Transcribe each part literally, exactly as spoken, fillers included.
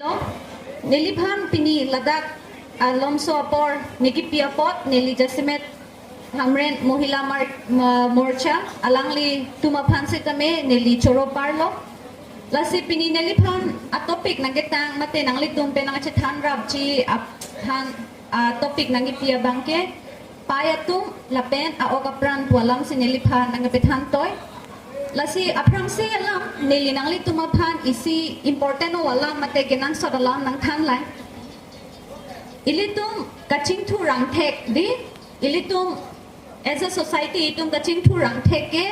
Lo, neliphan pini ladak alomso apor nekipi apot neli jasemet Hamren Mohila Mar-, Ma-, Morcha alanglitum aphan setame neli choro parlo. Lasi pini neliphan a topic nangketang mate nanglitum pen nangchethan rapji aphan a topic nangkipi abangke pai atum lapen a-ok apran pu alamsi neliphan nangkepethan toi. Lasi aphrangsi alam neli nanglitum aphan isi important o alam mate kenangsot alam nangthanlang. Ilitum kachingthur angthek di, ilitum as a society itum kachingthur angthek ke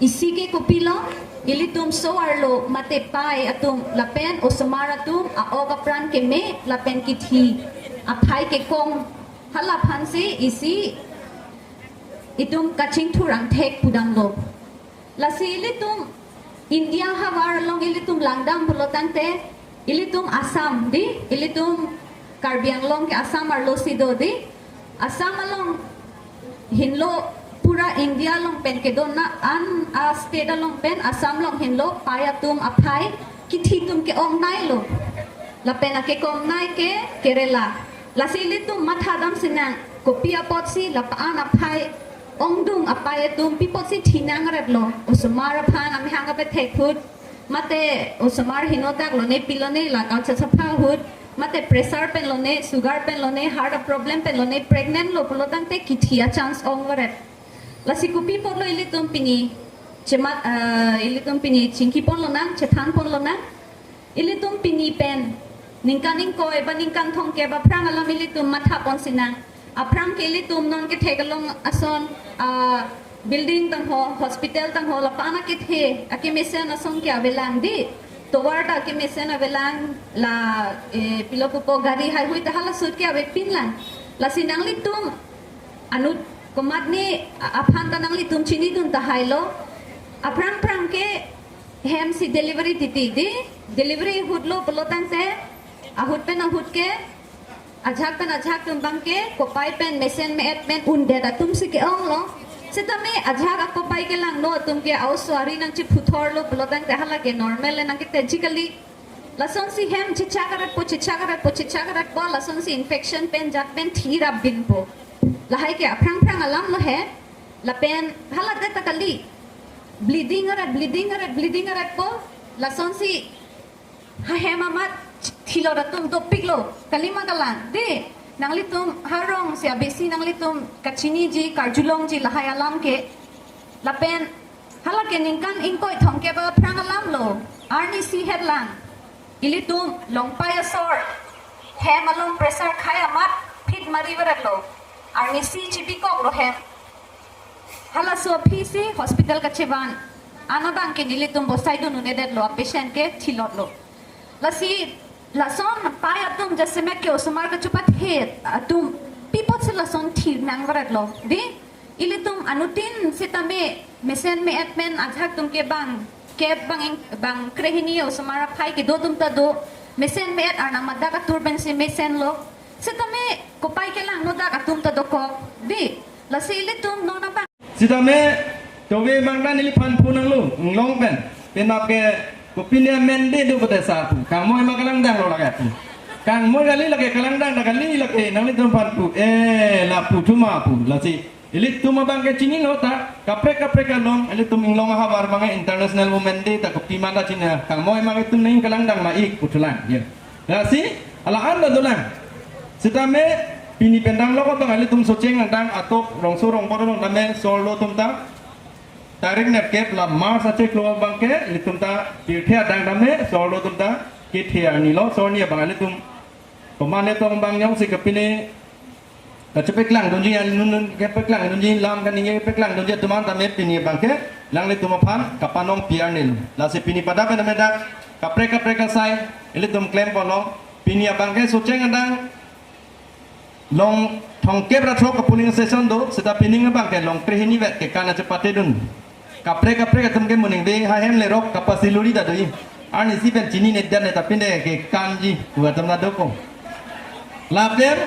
isi ke kopilo, ilitum so-arlo mate pai atum lapen osomar atum a-ok apran keme lapen kithi aphai kekong, hala aphansi isi itum kachingthur angthek pudamlo. Lasi ilitum India havar along ilitum langdam pulo tangte, ilitum Assam di, ilitum Karbi Anglong ke Assam arlosi do di, Assam along hinlo pura India along pen kedo na an a state along pen Assam along hinlo pai atum aphai kithi atum ke-ong nailo. Lapen akekong nai ke Kerala. Lasi ilitum mathadam sinang kopi apotsi lapu-an aphai ongdung apai atum pi apotsi thinang retlo. Osomar aphan amahang apethek ahut mate osomar henodak lone pilone la kachesapha ahut mate pressure pen lone, sugar pen lone, heart problem pen lone, pregnant lo pulo tangte kithi a-chance ong ret. Lasi kopi apotlo ilitum pini chemat, eh, ilitum pini chingkipon lonang, chethanpon lonang. Ilitum pini pen ningkan ingkoi ba ningkan thomkep aphrang alam ilitum mathapon sinang. Aphrang ke ilitum non kethek along ason, ah, building tangho, hospital tangho, lapu-an akethe akemesen ason ke avelang di. Tovar ta akemesen avelang la, eh, pilo pupo gari haihui ta hala ahut ke avepinlang. Lasi nanglitum anut komatne a-, aphan ta nanglitum chinidun tahailo. Aphrang aphrang ke hemsi delivery titi di, delivery ahut lo pulo tangte ahut pen ahut ke ajahak pen ajahak atum abangke kopai pen mesen me-et pen undet atumsi ke-onglo. Setame ajahak akopai kelangno atum ke a-oso ari nangchiphuthorlo pulo tangte hala ke normal le nangketiji kali. Lasonsi hem chechak aretpo, chechak aretpo, chechak aretpo, lasonsi infection pen jat pen thi rapbinpo. Lahai ke aphrang aphrang alam lo he. Lapen hala det ta kali, bleeding aret, bleeding aret, bleeding aretpo. Lasonsi ha hem amat thilot atum dopiklo. Kalima kalang di, nanglitum harongsi abesi nanglitum kachiniji, karjulongji lahai alam ke. Lapen hala ke ningkan ingkoi thomkep aphrang alam lo. Arnisi hetlang, ilitum Longpai asor hem along pressure khai amat phit mari varetlo. Arnisi chibikoklo hem. Halaso aphisi hospital kachevan an abangke nelitum bosaidun un-edetlo, a-patient ke thilotlo. Lasi lason pai atum jasemet ke osomar kachepathe atum pi apotsi lason thinang varetlo di. Ilitum anuttin setame mesen me-et pen ajahak atum ke bang kep bang eng-, bang krehini osomar aphai kedo atum ta do, mesen me-et arnam adak atur pensi mesenlo. Setame kopai kelangno dak atum ta dokok di. Lasi ilitum non abang. Setame tove mangdan neliphan phunanglo, inglong pen. Penap ke kopine mende do pute sa pu. Kangmoi ma kalangdanglo lake pu. Kangmoi kali lake, kalangdang ta kali lake, nanglitum aphan pu. Eh, lapu thuma pu. Lasi ilitum abangke chinilo ta, kaprek kaprek along, ilitum inglong ahavar abangke International Women Day ta kopi ma ta chini, kangmoi ma itum neng kalangdang ma ik puthulang, ya. Lasi, ala-an ta dolang. Setame, pini pen danglok abang ilitum Socheng adang atok, rongso rongbor along tame, so-arlo atum ta, tarik nerkep la March achiklo abangke, ilitum ta, pirthe adang tame, so-arlo atum ta, kethe arnilo, so-arni abang ilitum, pemane tong abang jongsi kepine, kachepeklang dunji, anun nun kepeklang dunji, lam kaningje kepeklang dunji atum an tame pini abangke, nanglitum aphan kapanong pi arnilo. Lasi pini pada pen medak, kaprek kaprek asai, ilitum klemponlo, pini abangke Socheng adang, long thomkep ra throk a-polling station do, seta pining abangke long krehini vet kekan achepatedun. Kaprek kaprek atum ke moning be ha hem lerok kapasi luri ta do-i. Arnisi pen chinine dan ne ta pine kekanji, pu atum ta dokok. Lapen,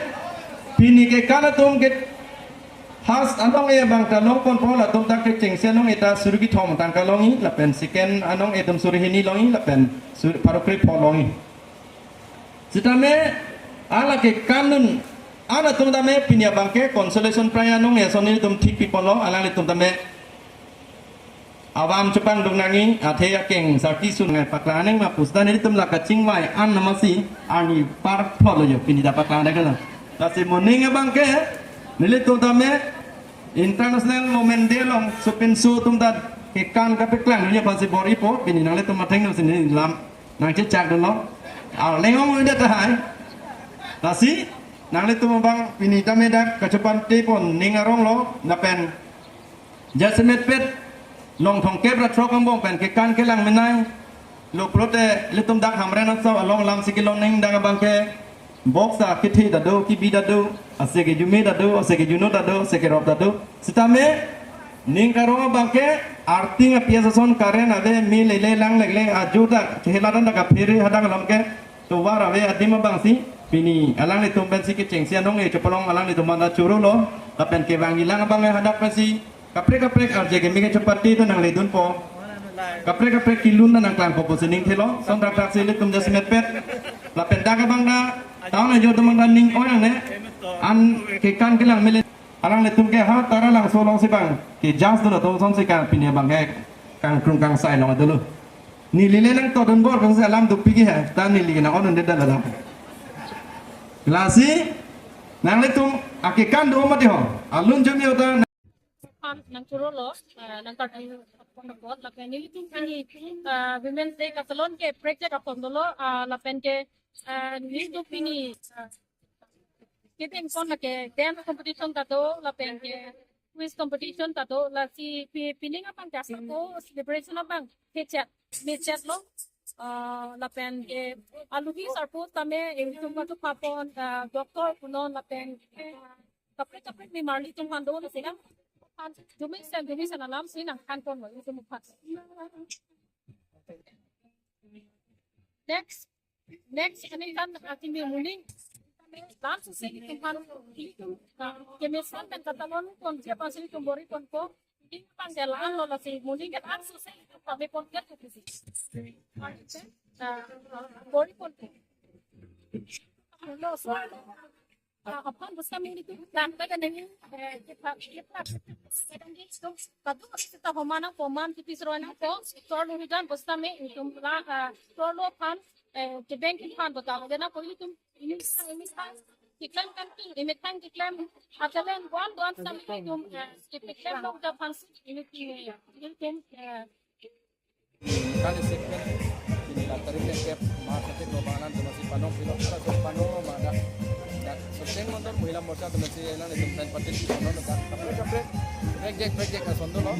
pini kekan atum ke first anong-e abang ta longponpo, latum ta kechengsi anong-e ta suri kethom tangka longji, lapen second anong-e atum suri hini longji, lapen sur-, pharo krepho longji. Sitame, ala ke kanun, ala atum tame pini abangke consolation prize anong ya soni atum thik piponlo, alanglitum tame avam chepangdung nangji, athe akeng sarki sun ngai paklang nang ma pusda nelitum la kachingvai an namasi, ani par phlo lo yo, pini ta paklang da kala. Lasi moning abangke, nelitum tame International Women Day along, supinso atum ta kekan kapaklang nangji aphansi bor-ipo, pini nanglitum athengno si neli lam nangchechak dunlo. Arleng ong udah tahai. Lasi, nanglitum abang pini tame dak kachepate pon ning arong lo, lapen jasemet pet, nong thomkep ra throk angbong pen kekan kelang menai. Lo pulote ilitum dak Hamren Asong along lam si kelong ning dak abangke, box a kithi ta do, kibi ta do, ase kejume ta do, ase kejunut ta do, ase kerop ta do. Sitame, ning karong abangke, arting apias ason current ave, me lele lang legle, ajo ta, kehela dan ta kaphere hadak along ke, tovar ave adim abangsi, pini, alanglitum pensi kechengsi anong e chopalong alanglitum manda choro lo, lapen kevangji lang abang hadak pensi, kaprek kaprek arje keme kachepate ta nangledunpo. Kaprek kaprek kelun ta nangklangpo pusi ning thelo, son dak dak si ilitum jasemet pet. Lapen dak abang ta, town ajo atum abang ta ning oi nangne, an kekan kelang mele. Alanglitum ke ha Taralangso along si bang, ke jas dun atum son si kang pini abangke, kangkrung kangsai along dolo. Neli le nangtodun bor kangsi alam dopik ke ha, ta neli nang-on un'edet dala. Lasi, nanglitum, akekan do mati ho, alun jumi ota. An nangchoro lo, eh, nangkardom apot lapen nelitum pini, eh, Women's Day kasalon ke prekjak apon dolo, ah, lapen ke, eh, nelitum pini, eh, kebeng pon lake dance competition ta do, lapen ke quiz competition ta do, lasi pi-, pining abang jas ko celebration abang kechat, mechat lo, ah, lapen ke aluhi sarpo tame, eh, nelitum kachepapon, ah, doctor punon lapen, eh, kaprek kaprek ni marli tum han do na sila. Han, jumi sen, jumi sen alam si nangkhan pon mo, ilitum aphan. Next, next, ani kan, ah, kimi moning. Lam si si ilitum han, ilitum, ah, kemesan pen katalon pon, siapa si ilitum bor-iponpo. Ilitum pang jalan lo lasi moning kan lam si si ilitum kami pon kan tu si. Ah, bor-iponpo. Lo, so, ah, aphan pusitame ilitum tangka ka nangji, eh, kita, kita, kadang di itu, kadu sita homana poman tipis roi nangpo, tor lo hidan pusitame ilitum la, ah, tor lo aphan, eh, kebeng kephan botang, dena ko ilitum, ini sang, ini sang, keklem kan tu, ini thang keklem, atalen buan buan sang ilitum, eh, keklem lo ta aphan si, ilitum, eh, ilitum, eh, Kan isi pen pini la tarik tengkep March atik lo bang alanglitum si panong pilo, ala so panong ma dak, dak Soseng Mondol Mohila Morcha atum si alanglitum pen patit pilo dak kaprek kaprek, prekjak prekjak ason dolo.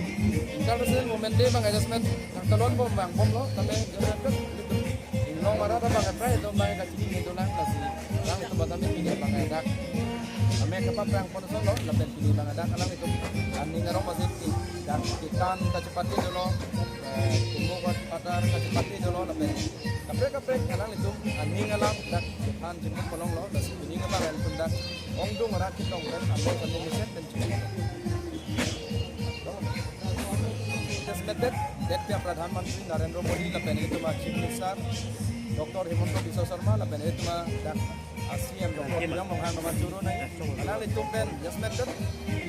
International Women Day bang adjustment nangtalon bom bang bomlo, tame adjustment pen ilitum inglong mara ta bang atrai atum bang kachini ni dolang lasi, alanglitum tame pini bang dak, tame kapaphrang pon ason lo, lapen pini bang dak alanglitum aning arong pasit ni dak kekan kachepate dolo, eh, kumo ka patar kachepate dolo lapen kaprek kaprek alanglitum aning alam dak kephan jingkut palong lo, lasi pini abang alanglitum dak ongdung arat kitong pen amo kami mesen pen chini. Adjustment det, det pia Pradhan Mantri Narendra Modi lapen ilitum a Chief Minister Doctor Himanta Biswa Sarma lapen ilitum a dak a C M Doctor Tuliram Ronghang aman choro nai. Alanglitum pen adjustment det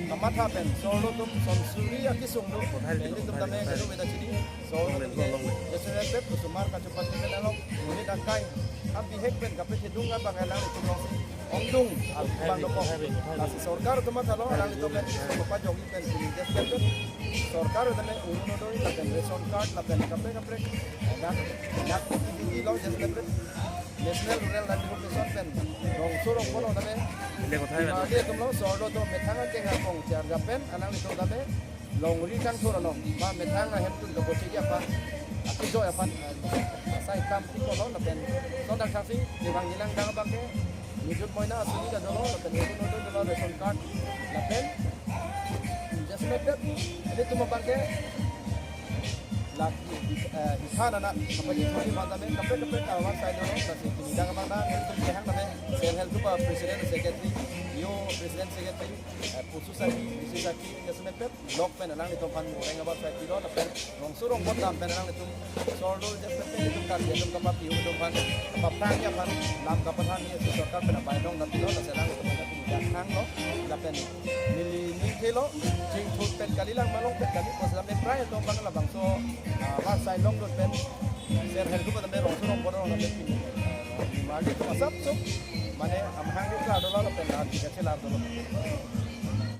kamatha pen so-arlo atum son suri akesung do. Pen ilitum tame kedo meda chini. So-arlo atum ke adjustment det osomar kachepate pen along monit akai, abihek pen kaprek kedung abang alanglitum along si ongdung abang dokok. Lasi sorkar atum ta lo alanglitum pen so pajokji pen pini adjustment det. Sorkar atum pen Orunodoi lapen ration card lapen kaprek kaprek dak, dak ilo adjustment det. National Rural Livelihood Mission pen rongso rongpho lo tame. Ile kothai ba? Mane atum lo so-arlo atum methang akeng akong charja pen alanglitum tame longri kangthur along ba methang ahem tum dokoche aphan, akejoi aphan, eh, asai kam ti kolo lapen son dak thaksi jebang jilang dang abangke nijut moina asuli ta dolo lapen Orunodoi dolo, ration card lapen adjustment det ilitum abangke lak, eh, ithan anak kapani thoni mantame kaprek kaprek awan sai dolo, lasi pini dak abang dak ilitum kehang tame self help group a president secretary, President Secretary, eh, pusu saki, bisi saki, jasemet pet, lok pen alanglitum aphan moreng abar sai pilo, lapen rongso rongpot dam pen alanglitum, solo jasemet pet itum Karbi atum kapapi atum aphan, kapaphrang aphan, lam kapathan ya si sorkar pen abai long dam pilo, lasi alanglitum aphan dak hanglo, lapen neli ningthelo, chingthur pen kali lang malong pen kali, pusi lapen prai atum aphan labangso, ah, abar sai long dot pen, ser her kupa tame rongso rongpot rong lapen pini. Mali atum asap sup, mane amahang di klar dolo lapen nanti kachelar dolo.